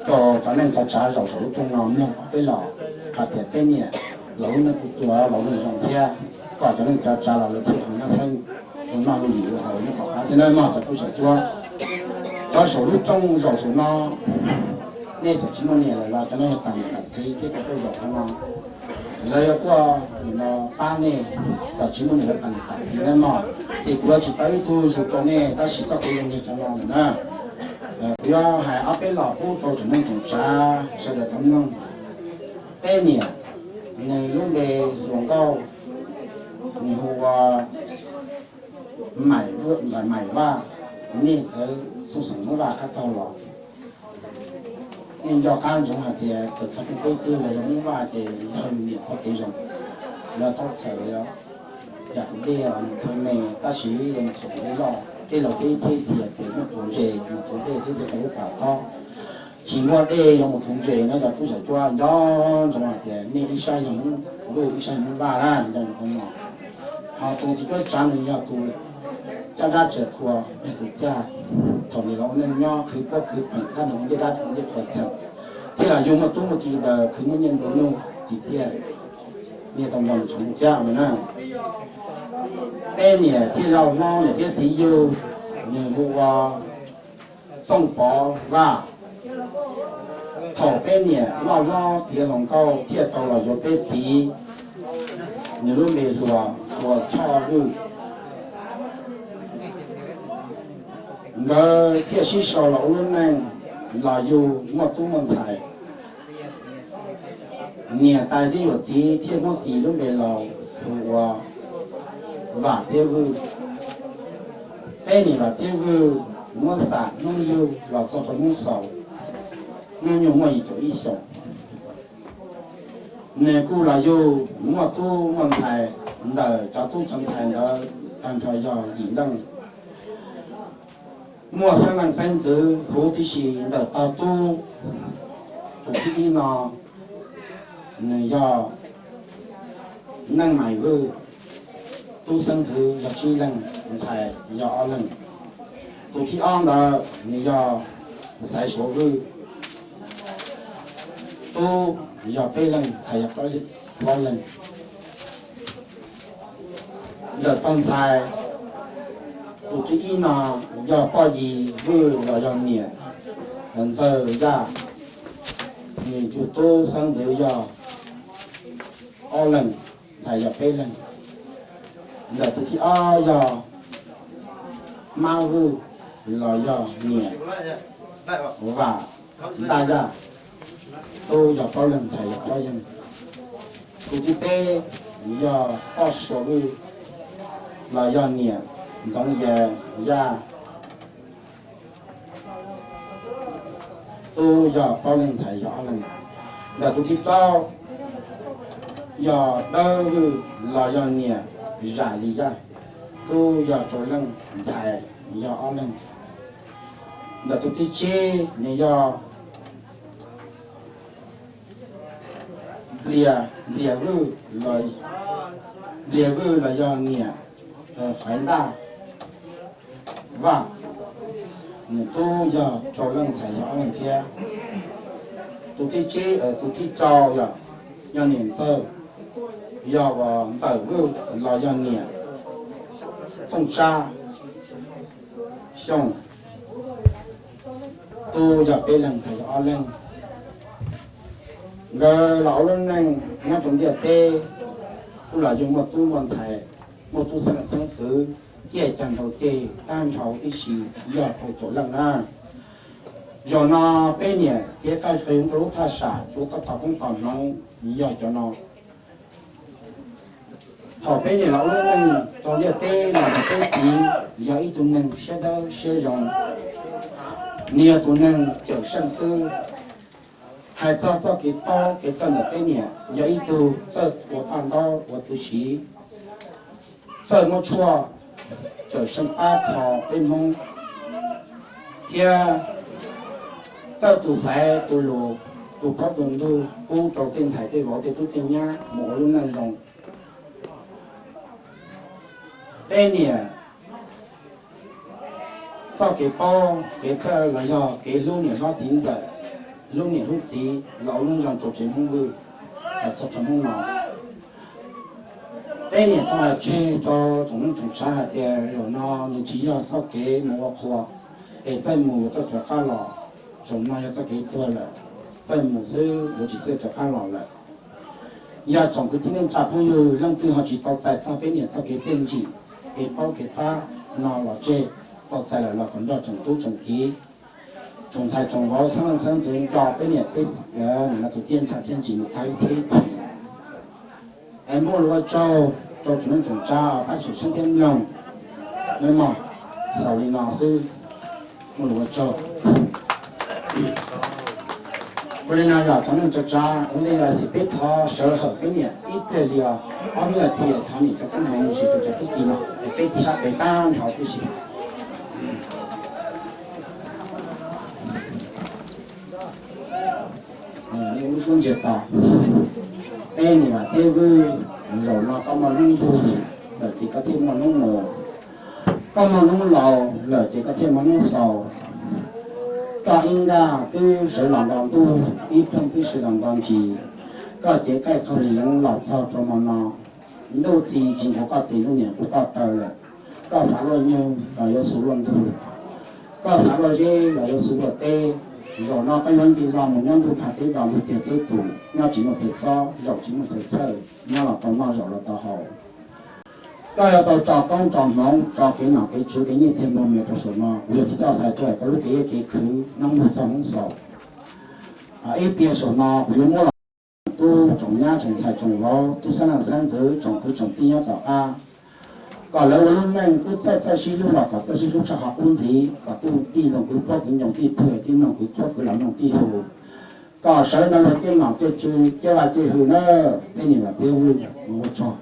Rau cov neej cov tsav zaum saum lub rooj no mloog peb los hais tias peb niam laus lub neej kuj tuag laus neej zoo thiab, kom cov neej cov tsav los lawv thiaj ua noj xeeb, ua noj ua yim ua haus nyob tom qab thiab nawb mog cov tub cov cuab. Cov saum lub rooj zaum saum no, nej txawm tsis muaj niam lawm los cov no yog tam niam tam txiv thiab cov tuaj zaum qhov no, lawv yuav tuaj nim no pab nej, txawm tsis muaj niam lawv tam niam tam txiv nawb mog. Ces kuv yuav tsis tau ib tug zus rau nej tab sis txoj kev zoo li cov no lawm na. Kuv yuav hais ob peb los pub rau tsoom neej tsoom tsav sawv daws tau mloog. Peb niam, nws lub npe hluas nkauj, nws hu ua Maim Vaj, nej txawv xeeb xeem Hmoob Vaj qab taug los. Nej nco qab ntsoov hais tias txawm txog peb twg los yog Hmoob Vaj ces yog niam txoj kev zoo, yog txhob txhawm yog yam tus dej mus txhawv me, tab sis yog mus txhawv tus dej loj, tej laus peb txhia tias muaj tus ntses mus tus dej xwb thiaj tau lub pas tob. Tsis muaj dej yuav mus tus ntses no. Cov tub cov cuab, nco ntsoov hais tias nej ib sab yog Hmoob Luj ib sab yog Hmoob Vaj na, nco ntsoov no. Ho tus txiv cuab tsav nws yog tus caj dab tsaws qhua, yog tus caj thaum nws los ua neej nyob khwv puab khwv pheem tab nws ua ncej dab ua ncej qhua txheem, thiaj los yug muaj tub muaj ki daws khwv muaj nyiaj nplua nuj txiv tiag. Nej tau nco ntsoov thiab no na. Peb niam thiaj loj hlob niam thiab txiv yug, nws hu ua Txooj Pov Vaj. Thaum peb niam loj hlob tiav hluas nkauj thiaj tau los yuav peb txiv, nws lub npe hluas ua Choj Vwj. Nkawd thiaj sib sau los ua lub neej, los yug muaj tub muaj ntxhais. Niam tais thiab yawm txiv thiaj muab tis lub npe los hu ua Vam Txiab Vwj. Peb niam Vam Txiab Vwj muab xam hnub yug los txog rau hnub xaus, hnub nyoog muaj yim caum ib xyoos. Nws kuj los yug muaj tub muaj ntxhais, ntawm cov tub cov ntxhais ntawd tag nrho yog yim leej. Muaj xeeb leej xeeb ntxwv huv tib si. Ntawm tog tub tus thib ib no, nws yog Neej Mais Vwj, tub xeeb ntxwv yog tsib leeg, ntxhais yog ob leeg. Tus thib ob ntawd nws yog Xaiv Suav Vwj, tub yog peb leeg, ntxhais yog plaub leeg. Ntawm tog ntxhais, tus thib ib no yog Poj Yig Vwj los yog niam Ntxawg Yaj, nws tus tub xeeb ntxwv yog ob leeg, ntxhais yog peb leeg. Ntawm tus thib ob yog Mab Vwj los yog niam Vam Ntaj Yaj, tub yog plaub leeg, ntxhais yog plaub leeg. Tus thib peb yog Poj Suav Vwj los yog niam Ntxoov Yas Yaj, tub yog plaub leeg, ntxhais yog ob leeg. Ntawm tus thib plaub yog Dawb Vwj los yog niam Zam Li Yaj, tub yog rau leej, ntxhais yog ob leeg. Ntawm tus thib tsib nws yog Nplias, Nplias Vwj, Nplias Vwj los yog niam Faiv Ntaj Vaj, nws tub yog rau leej, ntxhais yog ob leeg thiab. Tus thib tsib, tus thib rau yog, yog niam Ntxawg, yog Ntxawm Vwj los yog niam Txooj Tsab Xyooj, tub yog peb leeg, ntxhais yog ob leeg. Nkawd los ua lub neej nyob rau ntiaj teb, kuj los yug muaj tub muaj ntxhais, muaj tub xeeb leej xeeb ntxwv ciaj cag ntaus ceg tag nrho tib si, yog rau caum leej na. Zaum no peb niam cev qaj qees rau lub thaj sam, tsuav tau tos koob tos hmoov yog cov no. Thaum peb niam los ua lub neej rau ntiaj teb los ntawm peb txiv yog ib tug neeg siab dawb siab zoo, nws yog tus neeg cawm seej xwb. Hais txog txoj kev paub kev txawj ntawm peb niam, yog ib tug txawj ua paj ntaub ua tw siv, txawj muab tshuaj cawm seej pab kho peb Hmoob, thiab txawj tus xaiv tus lus, tus plaub tus ntug pub rau tej ntxhais tej vauv tej tub tej nyab mus ua lub neej zoo. Peb niam txoj kev paub kev txawj los yog kev hlub niam hlob txiv ntxawm, lub niam lub txiv los ua lub zoo rau tsev Hmoob Vwj, txog rau hnub no. Peb niam tau hais tseg rau tsoom neej tsoom tsav hais tias zaum no nws tsis yog txoj kev mus ua qhua, es txawj mus yuav txawj rov qab los. Zaum no yog txoj kev tuag lawm, txawj mus xwb yuav tsis txawj rov qab los lawm. Yog tsoom kwv tij neej tsa phooj ywg leej twg ho tsis tau txais txog peb niam txoj kev txiaj ntsim, kev paub kev pab no los tseg, tau txais lawm los kom nrog tsoom tub tsoom kiv, tsoom ntxhais tsoom vauv, xeeb leej xeeb ntxwv nrog peb niam peb txiv tus txiaj ntsha txiaj ntsim mus tag ib txhiab ib txhis. Es muaj lus ua tsaug rau tsoom neej tsoom tsav pab tshwm sib thiab mloog, xaus li no xwb, muaj lus ua tsaug. Ua li no yog tsoom neej tsoom tsav, ua ntej yog xij peb thov sawv hawm peb niam ib pliag li os, ob hnub los thiaj thov niam cov koob hmoov mus sis rau cov tub ki no es peb tib sab pem tag nrho tib si. Lub suab ntsia tos, peb niam Vam Txhiaj Vwj, zaum no koj muaj hnub ntuj lawm ces koj thiaj muaj hnub mus, koj muaj hnub laus lawm ces koj thiaj muaj hnub xaus. Koj ib nkag twb sawv los nto ntuj, ib ploog twb sawv los nto ntsis, koj cev qaij qaug li yeev los txog rau hmo no. Ntuj txiv tsis nquag koj tes, ntuj niam nquag koj taw lawm. Koj xav luaj nyuj los yuav xu luaj ntug, koj xav luaj zeb los yuav xu luaj teb. Zaum no koj yuav nce los mus nyob ntuj phaj teb los ntuj tiag teb tus, nyob tsis muaj tes txob, zaum tsis muaj tes txhawj, nyob los tau noj zaum los tau haus. Koj yuav tau tso koob tso hmoov, tso kev nom kev tswv, kev nyiaj txiag nplua mias rau saum no. Kuv yog txiv toj xais tuaj koj lub kev iab kev khwv nyob mus txog hnub xaus. Ib pliag saum no kuv yuav muab los tub tsoom nyab tsoom ntxhais tsoom vauv, tub xeeb leej xeeb ntxwv, tsoom kwv tsoom tij nyob tom qab, kom lawv ua lub neej twb txawj txawj sib hlub los kom txawj sib hlub tshaj qhov qub ntxiv, kom tij tij ntxoog kwv phob kwv ntsoog tij pw, tij mloog kwv phuab kwv los mloog tij hu, kom sawv ntawd luag ciaj nom ciaj tswv ciaj vaj ciaj hwm na. Peb niam Vam Txhiaj Vwj, ua tsaug.